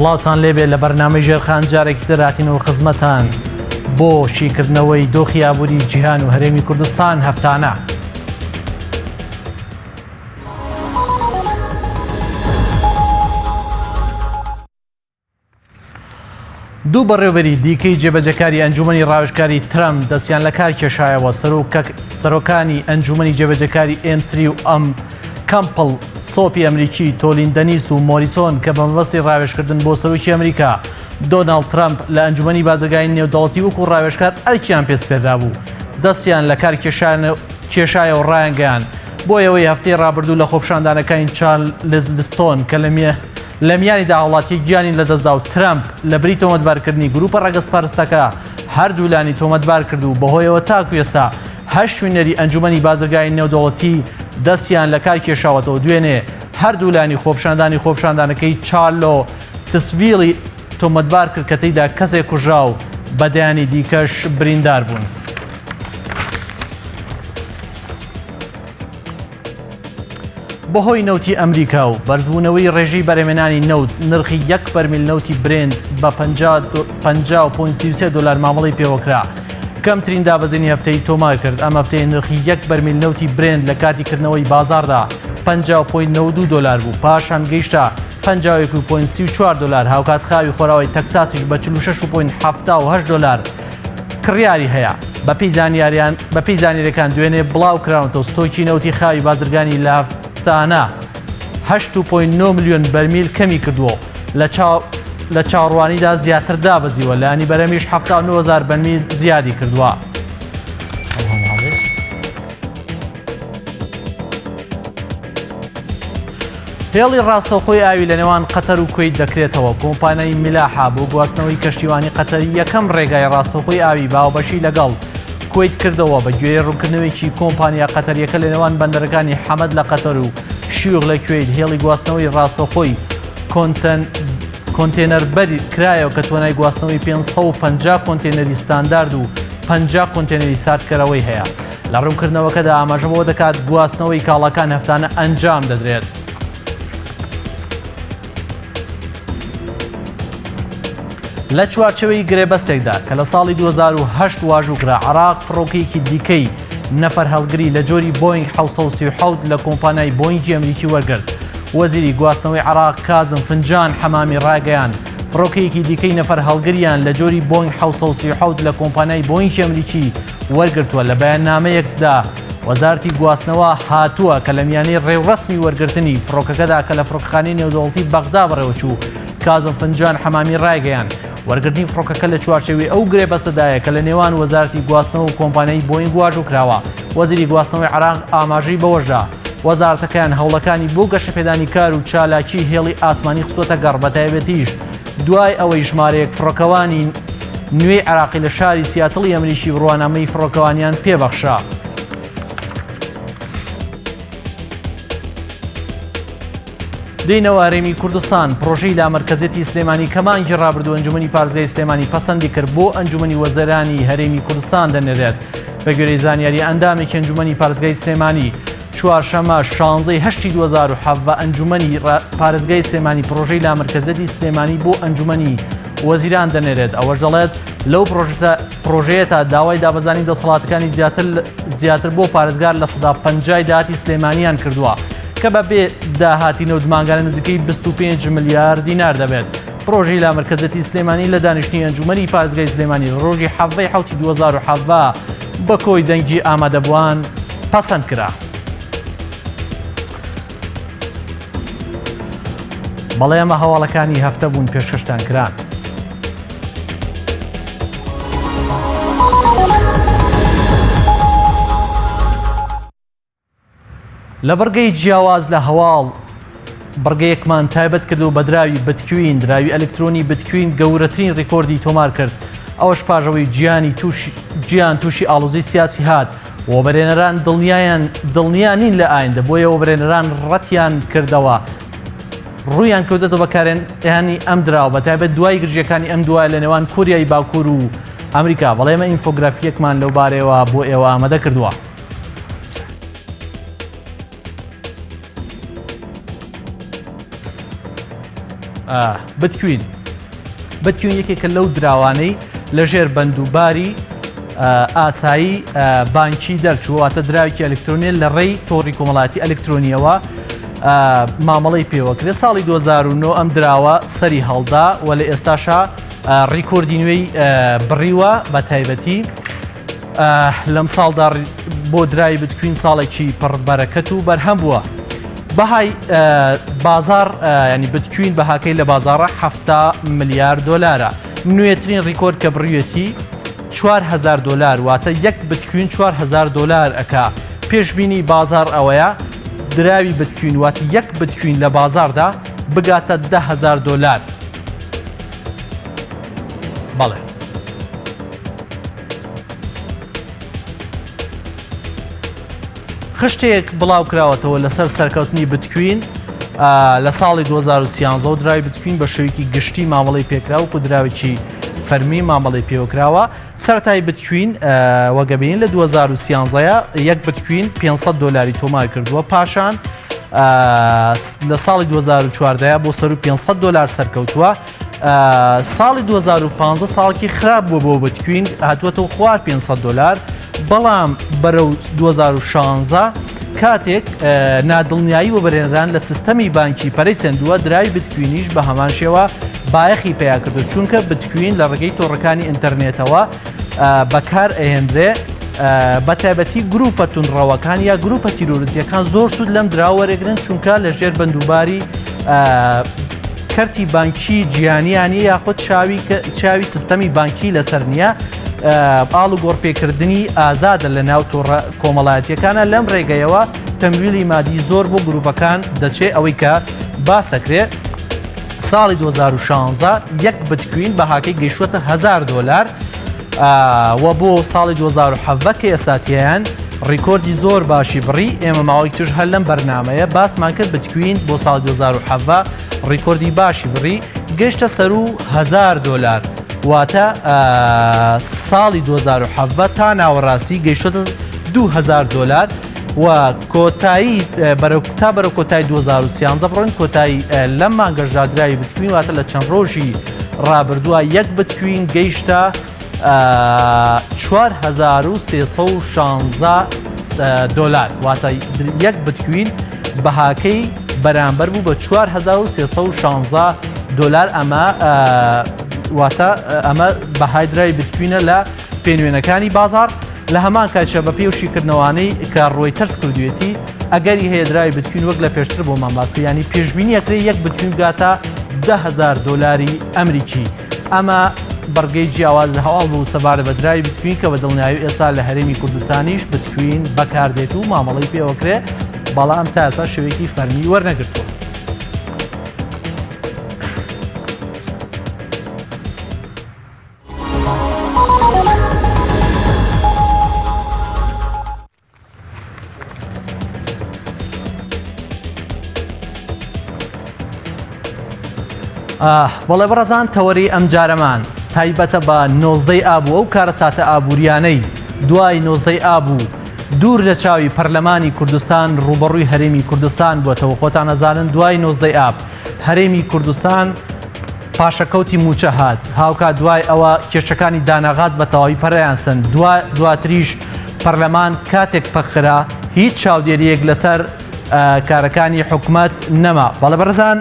سڵاوتان لێبێ لە بەرنامەی ژێرخان جارێکی تر هاتینەوە خزمەتان بۆ شیکردنەوەی دۆخی ئابووری جیهان و هەرێمی کوردستان هەفتانە. دوو بەڕێوبەری دیکەی جێبەجێکاری ئەنجومەنی ڕاوێژکاری ترەمپ دەستیان لە کار کێشایەوە سەرۆکانی ئەنجومەنی جێبەجێکاری ئێمسری و ئەم کەمپڵ سۆپی ئەمریکی تۆلین دەنیس و مۆریسۆن کە بە مەبەستی ڕاوێژکردن بۆ سەرۆکی ئەمریکا دۆناڵد ترەمپ لە ئەنجومەنی بازرگانی نێودەوڵەتی وەکو ڕاوێژکار ئەرکیان پێسپێرابوو دەستیان لە کار کێشایەوە ڕایانگەیان بۆ ئەوەی هەفتەی ڕابردوو لە خۆپیشاندانەکانی چارلزستۆن کە لە لە میانیدا هاوڵاتییەک گیانی لەدەستدا و ترەمپ لەبری تۆمەتبارکردنی گروپە ڕەگەزپەرستەکە هەردوولانی تۆمەتبار کرد و بەهۆیەوە تاکو ئێستا هەشت نوێنەری ئەنجومەنی بازرگانی نێودەوڵەتی دەستیان لە کار کێشاوەتەوە دوێنێ هەردوولانی خۆپیشاندانی خۆپیشاندانەکەی چارلۆ تسڤیڵی تۆمەتبار کرد کە تێیدا کەسێک کوژرا و بە دەیانی دیکەش بریندار بوون. بەهۆی نەوتی ئەمریکا و بەرزبوونەوەی ڕێژەی بەرهەمهێنانی نەوت، نرخی یەک بەرمیل نەوتی برێنت بە 50.33 دۆلار مامەڵەی پێوەکرا. کەمترین دابەزینی هەفتەی تۆمار کرد. ئەم هەفتەیە نرخی یەک بەرمیل نەوتی برێنت لە کاتی کردنەوەی بازاڕدا 50.92 دۆلار بوو، پاشان گەیشتە 51.34 دۆلار، هاوکات خاوی خۆراوای تەکساسیش بە 46.78 دۆلار کڕیاری هەیە. بەپێی زانیاریان بەپێی زانیاریەکان دوێنێ بڵاو کراونەتەوە ستۆکی نەوتی خاوی بازرگانی لە هەفتانە 8.9 ملیۆن بەرمیل کەمی کردووە لە چاو لە چاوەڕوانیدا زیاتر دابەزیوە لانی بەرەمیش 79 هەزار بەرمیل زیادی کردووە. هێڵی ڕاستەوخۆی ئاوی لە نێوان قەتەر و کوەیت دەکرێتەوە، کۆمپانیای میلاحە بۆ گواستنەوەی کەشتیوانی قەتەری یەکەم ڕێگای ڕاستەوخۆی ئاوی بە هاوبەشی لەگەڵ کوەیت کردەوە، بە گوێرەی ڕوونکردنەوەیەکی کۆمپانیا قەتەرییەکە لە نێوان بەندەرەکانی حەمەد لە قەتەر و شیوخ لە کوەیت هێڵی گواستنەوەی ڕاستەوخۆی کۆنتێنەربەر کرایەوە کە توانای گواستنەوەی 550 کۆنتێنەری ستاندارد و 50 کۆنتێنەری ساردکەرەوەی هەیە. لە ڕوونکردنەوەکەدا ئاماژە بەوە دەکات گواستنەوەی کاڵاکان هەفتانە ئەنجام دەدرێت. لە چوارچێوەی گرێبەستێکدا کە لە ساڵی 2008 واژوو کرا عراق فڕۆکەیەکی دیکەی نەفەر هەڵگری لە جۆری بۆینگ 1937 لە کۆمپانیای بۆینگی ئەمریکی وەرگرت. وەزیری گواستنەوەی عراق کازم فنجان حەمامی ڕاگەیاند فڕۆکەیەکی دیکەی نەفەر هەڵگریان لە جۆری بۆینگ 1937 لە کۆمپانیای بۆینگی ئەمریکی وەرگرتووە. لە بەیاننامەیەکدا وەزارەتی گواستنەوە هاتووە کە لە میانەی ڕێوڕەسمی وەرگرتنی فڕۆکەکەدا کە لە فڕۆکەخانەی نێودەوڵەتی بەغدا بەڕێوەچوو، کازم فنجان حەمامی ڕایگەیاند، وەرگرتنی فڕۆکەکە لە چوارچێوەی ئەو گرێبەستەدایە کە لە نێوان وەزارەتی گواستنەوە و کۆمپانیای بۆینگ واژوو کراوە. وەزیری گواستنەوەی عێراق ئاماژەی بەوەشدا، وەزارەتەکەیان هەوڵەکانی بۆ گەشەپێدانی کار و چالاکیی هێڵی ئاسمانی خستووەتە گەڕ، بەتایبەتیش دوای ئەوەی ژمارەیەک فڕۆکەوانی نوێی عێراقی لە شاری سیاتڵی ئەمریکی بڕوانامەی فڕۆکەوانیان پێبەخشا. دێینەوە هەرێمی کوردستان، پڕۆژەی لامەرکەزیەتی سلێمانی کە مانگی ڕابردوو ئەنجومەنی پارێزگای سلێمانی پەسەندی کرد بۆ ئەنجومەنی وەزیرانی هەرێمی کوردستان دەنێرێت. بەگوێرەی زانیاری ئەندامێکی ئەنجومەنی پارێزگای سلێمانی، چوارشەممە شانزەی هەشتی 2017 ئەنجومەنی پارێزگای سلێمانی پڕۆژەی لامەرکەزیەتی سلێمانی بۆ ئەنجومەنی وەزیران دەنێرێت ئەوەش دەڵێت لەو پرۆژەیەتا داوای دابەزانی دەسەڵاتەکانی زیاتر زیاتر بۆ پارێزگار لە سەدا پەنجای داهاتی سلێمانیان کردووە کە بە بێ داهاتی نەوت مانگانە نزیکەی 25 ملیار دینار دەبێت. پرۆژەی لامەرکەزیەتی سلێمانی لە دانیشتنی ئەنجومەنی پارێزگای سلێمانی لە ڕۆژی حەڤدەی حەوتی 2017 بە کۆی دەنگی ئامادەبووان پەسەند کرا. بەڵێ ئەمە هەواڵەکانی هەفتە بوون پێشکەشتان کران. لە بڕگەی جیاواز لە هەواڵ بڕگەیەکمان تایبەت کرد و بە دراوی بتکوین دراوی ئەلکترۆنی بتکوین گەورەترین ڕیکۆردی تۆمار کرد ئەوەش پاژەوەی گیانی تووشی گیان تووشی ئاڵۆزی سیاسی هات وەبەرێنەران دڵنیایان دڵنیا نین لە ئایندە بۆیە وەبەرێنەران ڕەتیان کردەوە ڕوویان کردێتەوە بەکارێنانی ئەم دراوە بە تایبەت دوای گرژیەکانی ئەم دوای لە نێوان کۆریای باکوور و ئەمریکا بەڵێ ئێمە ئینفۆگرافیەکمان لەو بارەیەوە بۆ ئێوە ئامادە کردووە. بتکوین بتکوین یەکێکە لەو دراوانەی لەژێر بەندوباری ئاسایی بانکی دەرچوو واتە دراوێکی ئەلکترۆنیە لە ڕێی تۆڕی کۆمەڵاتی ئەلکترۆنیەوە مامەڵەی پێوەکرێت ساڵی 2009 ئەم دراوە سەری هەڵدا و لە ئێستاشا ڕیکۆردی نوێی بڕیوە بە تایبەتی لەم ساڵدا بۆ دراوی بتکوین ساڵێکی پڕبەرەکەت و بەرهەم بووە. بەهای بازار ینی بتکوین بەهاکەی لە بازاڕە ه ملیار دلارە نوێترین ڕیکۆرد کە بڕیەتی 4هزار دلار واتە یەک بتکوین 4هزار دلار ئەک پێشبینی بازار ئەوەیە دراوی بتکوین واتە یەک بتکوین لە بازاردا بگاتە دههزار دلار بەڵێ. خشتەیەک بڵاوکراوەتەوە لەسەر سەرکەوتنی بتکوین لە ساڵی 2013 و دراوی بتکوین بە شێوەیەکی گشتی مامەڵەی پێکرا و دراوێکی فەرمی مامەڵەی پێوەکراوە سەرەتای بتکوین وەگەبین لە 2013 یەک بتکوین 500 دلاری تۆمار کردووە پاشان لە ساڵی 2014 بۆ سەر 500 دلار سەرکەوتووە ساڵی 2015 ساڵکی خراپ بووە بۆ بتکوین هاتووەتەوە خوار 500 دلار بەڵام بەرەو 2016 کاتێک نادڵنیایی وەبەرێنران لە سیستەمی بانکی پەرەی سندووە دراوی بتکوینیش بە هەمان شێوە بایەخی پیا کردو چونکە بتکوین لە ڕێگەی تۆڕەکانی ئینتەرنێتەوە بەکار ئەهێنرێ بە تایبەتی گروپە تونڕەوەکان یا گروپە تیرۆرزیەکان زۆر سوود لەم دراوە وەرەگرن چونکە لە ژێر بەندوباری کەرتی بانکی جیهانیان نیە یاخود چاوی چاوی سیستەمی بانکی لەسەر نییە ئاڵ و گۆڕپێکردنی ئازادە لە ناو تۆڕە کۆمەڵایەتیەکانە لەم ڕێگەیەوە تەمویلی مادی زۆر بۆ گروپەکان دەچێ ئەوەی کە باسەکرێ ساڵی 2016 یەک بتکوین بەهاکەی گەیشتوەتە 1000 دلار و بۆ ساڵی 2017 کە ئێساتیان ڕیکۆردی زۆر باشی بڕی ئێمە ماوەی توش هەر لەم بەرنمەیە باسمان کرد بتکوین بۆ ساڵ 2017 ڕیکۆردی باشی بڕی گەشتە سەرو 1000 دلار واتە ساڵی 2017 تا ناوەڕاستی گەیشتە 2000 دلار و کۆتایی تا بەرە کۆتایی 2013 بڕۆین کۆتایی لەم مانگەشدا دراوی بتکوین واتە لە چەند ڕۆژی ڕابردووە یەک بتکوین گەیشتە 4316 دلار واتە یەک بتکوین بەهاکەی بەرامبەر بوو بە 4316 دلار ئەمە واتە ئەمە بەهای دراوی بتکوینە لە پێنوێنەکانی بازار لە هەمان کاتیشا بەپێی ئەو شیکردنەوانەی کە ڕۆیتەرز کردوویەتی، ئەگەری هەیە دراوی بتکوین وەک لە پێشتر بۆمان باس کرد، یانی پێشبینی ئەکرێت یەک بتکوین بگاتە 10000 دۆلاری ئەمریکی. ئەمە بڕگەی جیاواز لە هەواڵ بوو سەبارەت بە دراوی بتکوین کە بە دڵنیایی ئێستا لە هەرێمی کوردستانیش بتکوین بەکاردێت و مامەڵەی پێوەکرێ، بەڵام تا ئێستا شێوەیەکی فەرمی وەرنەگرتووە. بەڵێ بەڕێزان تەوەری ئەمجارەمان تایبەتە بە نۆزدەی ئاب و ئەو کارەساتە ئابووریانەی دوای نۆزدەی ئاب و دوور لە چاوی پەرلەمانی کوردستان ڕوبەڕووی هەرێمی کوردستان بووەتەوە خۆتان ئەزانن دوای نۆزدەی ئاب هەرێمی کوردستان پاشەکەوتی مووچە هات، هاوکات دوای ئەوە کێشەکانی داناغاز بە تەواوی پەرەیان سەند، دواتریش پەرلەمان کاتێک پەکخرا هیچ چاودێرییەک لەسەر کارەکانی حکومەت نەما. بەڵێ بەڕێزان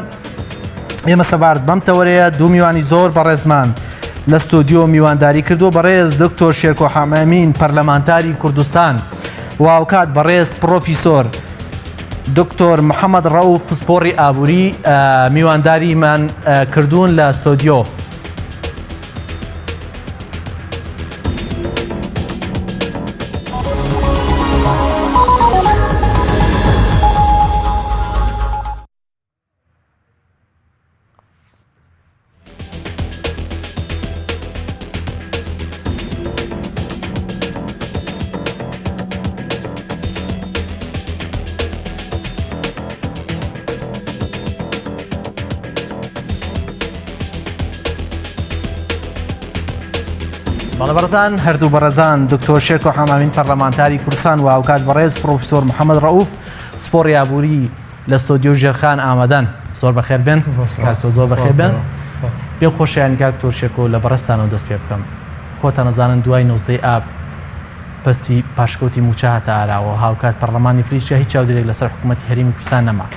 ئێمە سەبارەت بەم تەوەرەیە دوو میوانی زۆر بەڕێزمان لە ستۆدیۆ میوانداری کردو بەڕێز دکتۆر شێرکۆ حەمەئەمین پەرلەمانتاری کوردستان و هاوکات بەڕێز پڕۆفیسۆر دکتۆر محەممەد ڕەوف پسپۆڕی ئابووری میوانداریمان کردوون لە ستۆدیۆ. بەڵێ بەڕێزان هەردوو بەڕێزان دکتۆر شێرکۆ حەمامین پەرلەمانتاری کوردستان و هاوکات بەڕێز پرۆفیسۆر محەممەد ڕەوف پسپۆڕی ئابووری. لە ستۆدیۆ ژێرخان ئامادەن. زۆر بەخێر بێن کاک تۆ زۆر بەخێر بێن. پێم خۆشە یانی کاک تۆ شێرکۆ لە بەڕێزتانەوە دەست پێ بکەم. خۆتان ئەزانن دوای نۆزدەی ئاب پرسی پاشکەوتی مووچە هاتە ئاراوە، هاوکات پەڕلەمانی فریشکا هیچ چاودێرێک لەسەر حکوومەتی هەرێمی کوردستان نەما.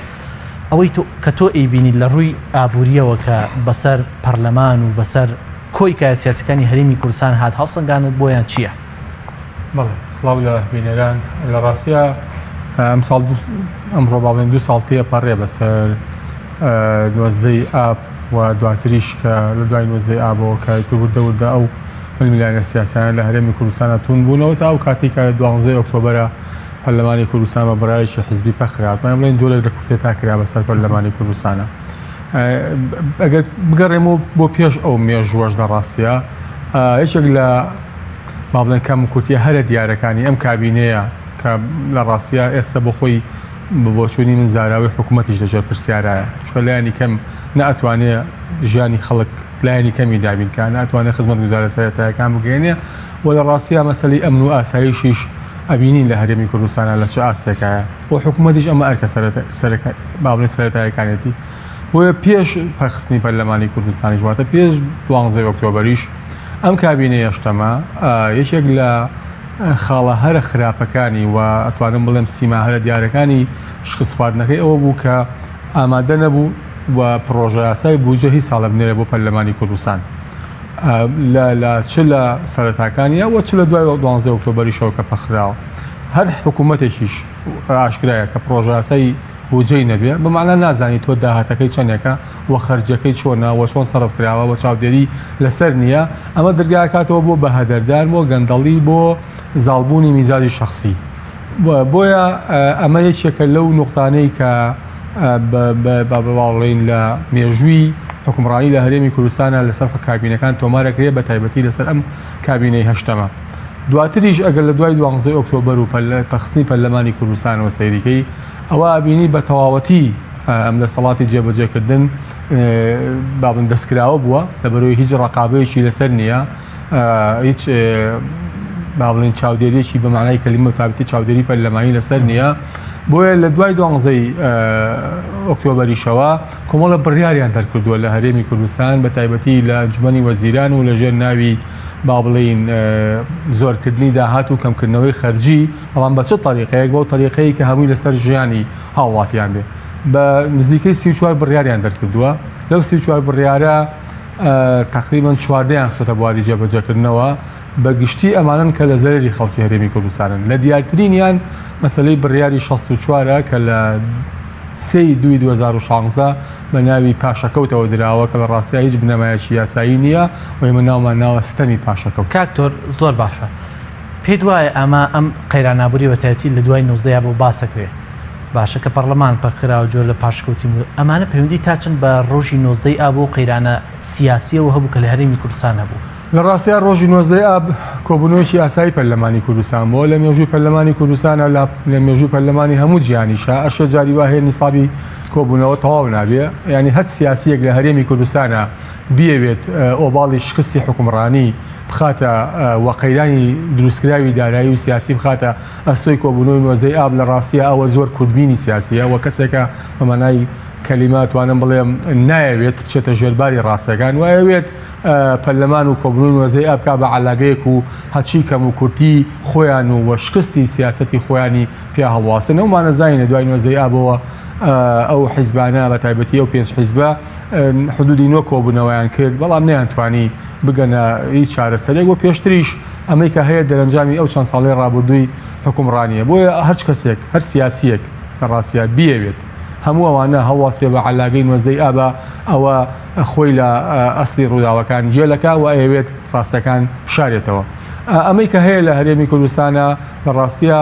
ئەوەی تۆ کە تۆ ئەیبینیت لە ڕووی ئابوورییەوە کە بەسەر پەڕلەمان و بەسەر کۆی کایە سیاسیەکانی هەرێمی کوردستان هات هەڵسەنگاندنت بۆیان چییە؟ بەڵێ سڵاو لە بینەران لە ڕاستیا ئەمساڵ ئەمڕۆ با بڵێین دوو ساڵ تێپەڕێ بەسەر نۆزدەی ئاب و دواتریش کە لە دوای نۆزدەی ئابەوە کە ئیتر وردە وردە ئەو ململانێ سیاسیانە لە هەرێمی کوردستانە توند بوونەوە تا ئەو کاتێک کە لە دوانزەی ئۆکتۆبەرە پەرلەمانی کوردستان بە بڕیارێکی حیزبی پەخرا توانین بڵێین جۆرێک لە کودێتا کرا بەسەر پەرلەمانی کوردستانە ئەگەر بگەڕێمەوە بۆ پێش ئەو مێژووەش لە ڕاستیا یەکێک لە با بڵێن کەم کورتیە هەرە دیارەکانی ئەم کابینەیە کە لە ڕاستیا ئێستا بۆ خۆی بە بۆچوونی من زاراوەی حکوومەتیش لەژێر پرسیارایە چونکە لایەنی کەم نەئەتوانێ ژیانی خەڵک لایەنی کەمی دابین کە ناتوانێت خزمەتگوزارە سەرەتایەکان بگەێنێ و لە ڕاستیا مەسەلەی ئەمن و ئاسایشیش ئەبینین لە هەرێمی کوردستانە لە چ ئاستێکایە و حکوومەتیش ئەمە ئەرکە با بڵێین سەرەتایەکانێتی بۆیە پێش پەخستنی پەرلەمانی کوردستانیش واتە پێش دوانزەی ئۆکتۆبەریش ئەم کابینەی هەشتەمە یەکێک لە خاڵە هەرە خراپەکانی و ئەتوانم بڵێم سیما هەرە دیارەکانی شکست خواردنەکەی ئەوە بوو کە ئامادە نەبوو و پڕۆژە یاسای بودجە هیچ ساڵە بنێرێ بۆ پەرلەمانی کوردستان لە چ لە سەرەتاکانیە و چ لە دوای دوانزەی ئۆکتۆبەریشەوە کە پەخراوە هەر حکوومەتێکیش ئاشکرایە کە پڕۆژە یاسای بودجەی نەبێ بە مەعنا نازانی تۆ داهاتەکەی چەندێکە و خەرجەکەی چۆنە و چۆن سەرف کراوە و چاودێری لەسەر نییە ئەمە دەرگا ئەکاتەوە بۆ بەهەدەردان بۆ گەندەڵی بۆ زاڵبوونی میزاجی شەخسی بۆیە ئەمە یەکێکە لەو نوقتانەی کە با بڵێین لە مێژووی حکومڕانی لە هەرێمی کوردستانە لەسەر کابینەکان تۆمارەکرێ بە تایبەتی لەسەر ئەم کابینەی هەشتەمە دواتریش ئەگەر لە دوای دوانزەی ئۆکتۆبەر و پەخستنی پەرلەمانی کوردستانەوە سەیریکەی ئەوە ئەبینی بە تەواوەتی ئەم دەسەڵاتی جێبەجێکردن بابن دەستکراوە بووە لەبەرەوەی هیچ ڕقابەیەکی لەسەر نییە هیچ با بڵێن چاودێریەکی بە معنای کەلیمە تابەتی چاودێری پەرلەمانی لەسەر نییە بۆیە لە دوای دوانزەی ئۆکتۆبەریشەوە کۆمەڵە بڕیاریان دەرکردووە لە هەرێمی کوردستان بە تایبەتی لە ئەنجومەنی وەزیران و لەژێر ناوی با بڵێین زۆرکردنی داهات و کەمکردنەوەی خەرجی بەڵام بە چ تەریقەیەک بەو تەریقەیە کە هەمووی لەسەر ژیانی هاوڵاتیان بێ بە نزیکەی 34 بڕیاریان دەرکردووە لەو 34 بڕیارە تەقریبەن چواردەیان خستۆتە بواری جێبەجێکردنەوە، بە گشتی ئەمانەن کە لە زەرەری خەڵکی هەرێمی کوردستانن، لە دیارترینیان مەسەلەی بڕیاری 64 ە کە لە سێی دووی 2016 بە ناوی پاشەکەوتەوە دراوە کە لە ڕاستیا هیچ بنەمایەکی یاسایی نییە و ئێمە ناومان ناوە ستەمی پاشەکەوت. کاک تۆر زۆر باشە پێت وایە ئەمە ئەم قەیران ئابووریە بە تایبەتی لە دوای 19 ە بۆ باسەکرێ باشە کە پەڕلەمان پەکخرا و جۆر لە پاشکەوتی مرۆ ئەمانە پەیوەندی تا چەند بە ڕۆژی نۆزدەی ئاب و قەیرانە سیاسیەوە هەبوو کە لە هەرێمی کوردستان هەبوو؟ لە ڕاستیا ڕۆژی نۆزدەی ئاب کۆبوونەوەیەکی ئاسایی پەرلەمانی کوردستان بووە لە مێژووی پەرلەمانی کوردستانە لە لە مێژووی پەرلەمانی هەموو جیهانیشا ئەشێ جاری وا هەیە نیسابی کۆبوونەوە تەواو نابێ یانی هەر سیاسیەک لە هەرێمی کوردستانە بیەوێت ئۆباڵی شکستی حوکمڕانی بخاتە و قەیرانی دروستکراوی دارایی و سیاسی بخاتە ئەستۆی کۆبوونەوەی نۆزدەی ئاب لە ڕاستیا ئەوە زۆر کورتبینی سیاسیە و کەسێکە بە مانای کەلیمە توانم بڵێم نایەوێت بچێتە ژێرباری ڕاستەکان و ئەیەوێت پەرلەمان و کۆبوونەوەی نۆزدەی ئاب کا بە عەلاگەیەک و هەرچی کەم و کورتی خۆیان و و شکستی سیاسەتی خۆیانی پیا هەڵواسن ئەو مانەزانینە دوای نۆزدەی ئابەوە ئەو حیزبانە بە تایبەتی ئەو پێنج حیزبە حدودی نۆ کۆبوونەوەیان کرد بەڵام نەیانتوانی بگەنە هیچ چارەسەرێک و پێشتریش ئەمەی کە هەیە دەرەنجامی ئەو چەند ساڵەی ڕابردووی حوکمڕانییە. بۆیە هەرچ کەسێک، هەر سیاسییەک لە ڕاستیا بیەوێت هەموو ئەوانە هەڵواسێ بە عەلاگەی نۆزدەی ئابا، ئەوە خۆی لە ئەسڵی ڕووداوەکان جێلەکا و ئەیەوێت ڕاستەکان بشارێتەوە. ئەمەی کە هەیە لە هەرێمی کوردستانا لە ڕاستیا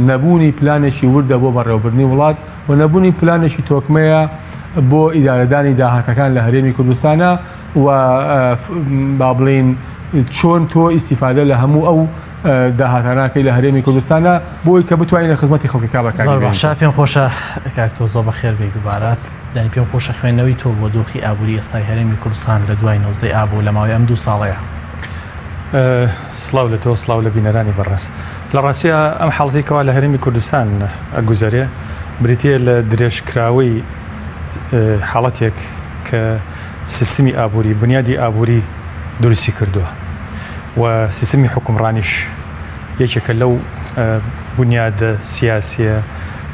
نەبوونی پلانێکی وردە بۆ بەڕێوەبردنی وڵات و نەبوونی پلانێکی تۆکمەیە بۆ ئیدارەدانی داهاتەکان لە هەرێمی کوردستانا. و با بڵێین چۆن تۆ ئیسیفادە لە هەموو ئەو داهاتاناکەی لە هەرێمی کوردستانە بۆی کە بتوانین لە خزمەتی خەڵکەکە بەکاری زۆر باشە پێم خۆشە کاک تۆ زۆر بەخێر بێیت دووبارە یانی پێم خۆشە خوێندنەوەی تۆ بۆ دۆخی ئابووری ئێستای هەرێمی کوردستان لە دوای نۆزدەی ئاب و لە ماوەی ئەم دوو ساڵەیە. سڵاو لە تۆ سڵاو لە بینەرانی بەڕێز. لە ڕاستیا ئەم حاڵەتەی کەوا لە هەرێمی کوردستان ئەگوزەرێ. بریتییە لە درێژکراوەی حاڵەتێک کە سیستمی ئابووری، بنیادی ئابووری دروستی کردووە و سیستمی حوکمڕانیش یەکێکە لەو بنیادە سیاسیە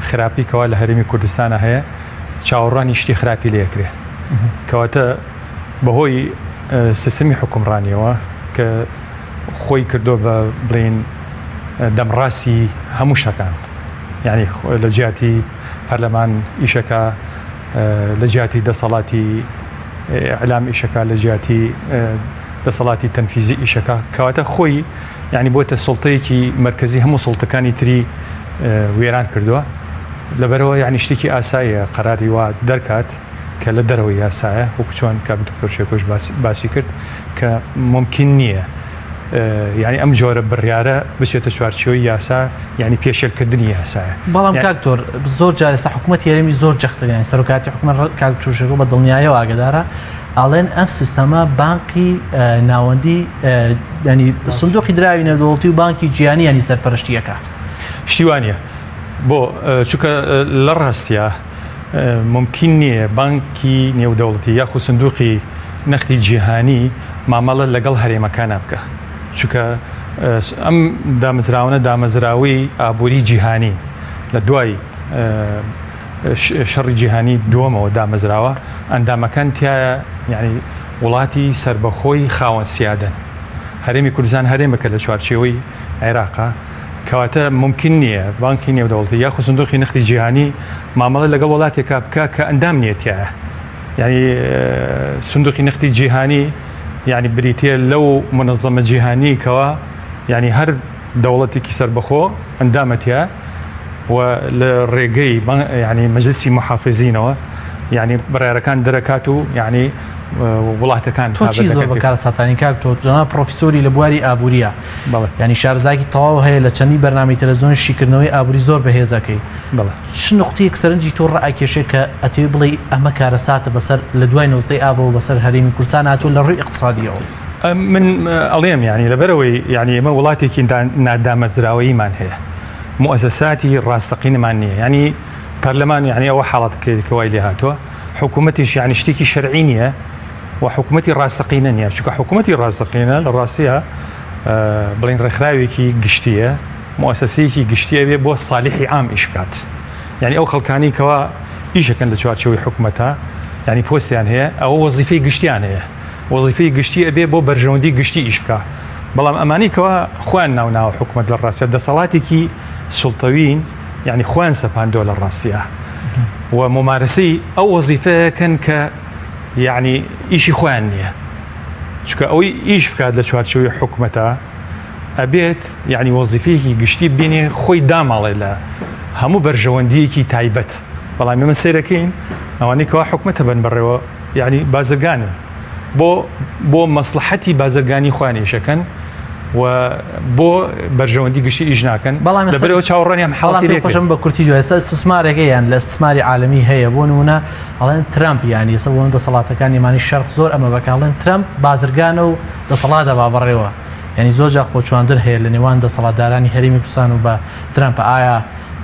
خراپی کەوا لە هەرێمی کوردستانە هەیە چاوەڕوانی شتی خراپی لێ ئەکرێ کەواتە بەهۆی سیستمی حوکمڕانیەوە کە خۆی کردووە بە بڵین دەمڕاستی هەموو شتەکان یعنی لە جیاتی پەرلەمان ئیشەکە لە جیاتی دەسەڵاتی ئیعلام ئیشەکە لە جیاتی دەسەڵاتی تەنفیزی ئیشەکە کەواتە خۆی یعنی بۆتە سڵتەیەکی مرکزی هەموو سڵتەکانی تری وێران کردووە لەبەرەوە یعنی شتێکی ئاساییە قەراری وا دەرکات کە لە دەرەوەی یاسایە وەکو چۆن کاک دکتۆر شێکۆش باسی کرد کە ممکن نییە یعنی ئەم جۆرە بڕیارە بچێتە چوارچێوەی یاسا یعنی پێشێلکردنی یاسایە. بەڵام کاک دکتۆر زۆر جار ئێستا حکوومەتی هەرێمی زۆر جەخت یعنی سەرۆکایەتی حکوومەت کاک دکتۆر شێکۆ بە دڵنیایەوە ئاگادارە ئەڵێن ئەم سیستەمە بانقی ناوەندی ینی سندوقی دراوی نێودەوڵەتی و بانکی جیهانی ینی سەرپەرشتیەکە. شتی وانە بۆ چونکە لە ڕاستە مومکین نییە بانکی نێودەوڵەتی یاخود سندوقی نەختی جیهانی مامەڵە لەگەڵ هەرێمەکانا بکا چونکە ئەم دامەزراوانە دامەزراوەی ئابووری جیهانی لە دوای شەڕی جیهانی دووەمەوە دامەزراوە ئەندامەکان تایە یعنی وڵاتی سربەخۆی خاوەن سیادەن هەرێمی کوردستان هەرێمەکە لە چوارچێوەی عێراقا کەواتە مومکین نییە بانکی نێودەوڵەتی یاخود سندوقی نەختی جیهانی مامەڵە لەگەڵ وڵاتێکا بکا کە ئەندام نییە تیایە. یعنی سندوقی نەختی جیهانی یعنی بریتییە لەو منەزەمە جیهانی کەوا یعنی هەر دەوڵەتێکی سەربەخۆ ئەندامە تیا و لە ڕێگەی یعنی مەجلسی محافزینەوە یعنی بڕیارەکان دەرەکات و یعنی وڵاتەکان تۆ چی زۆر بە کارەساتانی کاک تۆ جەناب پرۆفیسۆری لە بواری ئابووریە ینی شارزاکی تەواو هەیە لە چەندی بەرنامی تەلەزیۆن شیکردنەوەی ئابووری زۆر بەهێزەکەی چ نقطەیەک سەرنجی تۆ ڕائکێشێ کە ئەتەوێ بڵێ ئەمە کارەساتە بەسەر لە دوای نۆزدەی ئابەوە بەسەر هەرێمی کوردستان هاتووە لە ڕووی اقتصادیەوە؟ من ئەڵێم یعنی لەبەرەوەی یعنی ئێمە وڵاتێکی نادامەزراوەییمان هەیە موئەسەساتی ڕاستەقینەمان نییە یعنی پەرلەمان یعنی ئەوە حاڵەتەکەی کە وای لێ هاتووە حکوومەتیش یعنی شتێکی شەرعی نییە و حکوومەتی ڕاستەقینە نییە چونکە حکوومەتی ڕاستەقینە لە ڕاستیە بڵین ڕێکخراوێکی گشتیە موسسەیەکی گشتیە بێ بۆ سالیحی عام ئیش بکات یعنی ئەو خەڵکانی کەوا ئیشەکەن لە چوارچێوەی حکوومەتە یعنی پۆستیان هەیە ئەوە وەزیفەی گشتیان هەیە وەزیفەی گشتی ئەبێ بۆ بەرژەوەندی گشتی ئیش بکە بەڵام ئەمانی کەوا خۆیان ناوناوە حکوومەت لە ڕاستە دەسەڵاتێکی سوڵتەوین یعنی خۆیان سەپاندووە لە ڕاستیە و ممارەسەی ئەو وەزیفەیەکەن کە یعنی ئیشی خۆیان نییە چونکە ئەوەی ئیش بکات لە چوارچێوەی حکومەتە ئەبێت یعنی وەزیفەیەکی گشتی بینێ خۆی داماڵێ لە هەموو بەرژەوەندیەکی تایبەت بەڵام ئێمە سەیرەکەین ئەوانەی کەوا حکومەتە بن بەڕێوە یعنی بازرگانن بۆ بۆ مەسلحەتی بازرگانی خۆیان ئیشەکەن و بۆ بەرژەوەندی گشتی ئیش ناکەن بەڵام لەبەرەوە چاوەڕوانی ئەم حاڵەتی لێ خۆشم بە کورتی دوای ئێستا ئیستثمارێکە یان لە ئیستثماری عالەمی هەیە بۆ نمونە ئەڵێن ترامپ یانی ئێستا بۆ دەسەڵاتەکانی یمانی شەرق زۆر ئەمە بەکە ئەڵێن ترامپ بازرگانە و دەسەڵاتە با بەڕێوە یعنی زۆر جار خۆچواندن هەیە لە نێوان دەسەڵاتدارانی هەرێمی کوردستان و بە ترامپ ئایا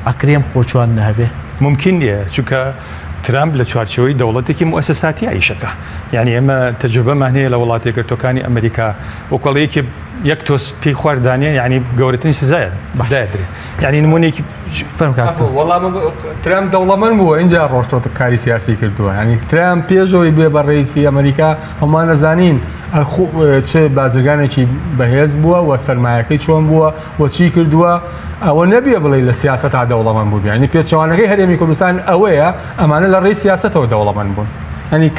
ئەکرێ ئەم خۆچواندنە هەبێ؟ مومکین نییە چونکە ترامپ لە چوارچێوەی دەوڵەتێکی موئەسەساتییا ئیشەکا یانی ئێمە تەجروبەمان هەیە لە وڵاتە یەکگرتووەکانی ئەمریکا وەکوڵ یەکێ یەک تۆز پێی خوار دانێ یعنی گەورەترین سزایە سزایە درێ یعنی نمونێکی فەرم کاک تۆ. وەڵام ترامپ دەوڵەمەند بووە اینجا ڕۆشتۆتە کاری سیاسی کردووە ینی ترامپ پێشەوەی بێ بە ڕئیسی ئەمریکا هەمووان ئەزانین چ بازرگانێکی بەهێز بووە و سەرمایەکەی چۆن بووە و چی کردووە ئەوە نەبێ بڵێ لە سیاسەتا دەوڵەمەند بوو ینی پێچەوانەکەی هەرێمی کوردستان ئەوەیە ئەمانە لە ڕێی سیاسەتەوە دەوڵەمەند بوون ینی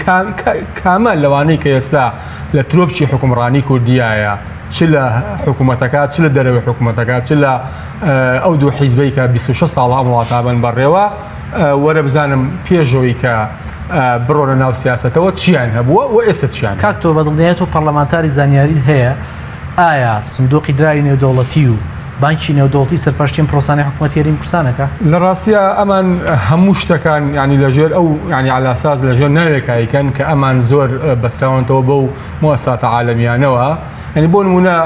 کامە لەوانەی کە ئێستا لە ترۆپکی حکومڕانی کوردیایە چ لە حکوومەتەکە چ لە دەرەوەی حکوومەتەکە چ لە ئەو دوو حیزبەی کە 26 ساڵە ئەم وڵاتابن بەڕێوە وەرە بزانم پێشەوەی کە بڕۆنە ناو سیاسەتەوە چیان هەبووە و ئێستا چیان کاک تۆ بەدڵنیایە تۆ پەرلەمانتاری زانیاریت هەیە ئایا سندوقی دراوی نێودەوڵەتی و بانکی نێودەوڵەتی سەرپەرشتی ئەم پرۆسانەی حکوومەتی هەرێمی کوردستان ئەکا؟ لە ڕاستیا ئەمان هەموو شتەکان یانی لەژێر ئەو یانی عەلاساس لەژێر ناوێکا ئەیکەن کە ئەمان زۆر بەستراونەتەوە بەو موئەسساتە عالەمیانەوە یانی بۆ نموونە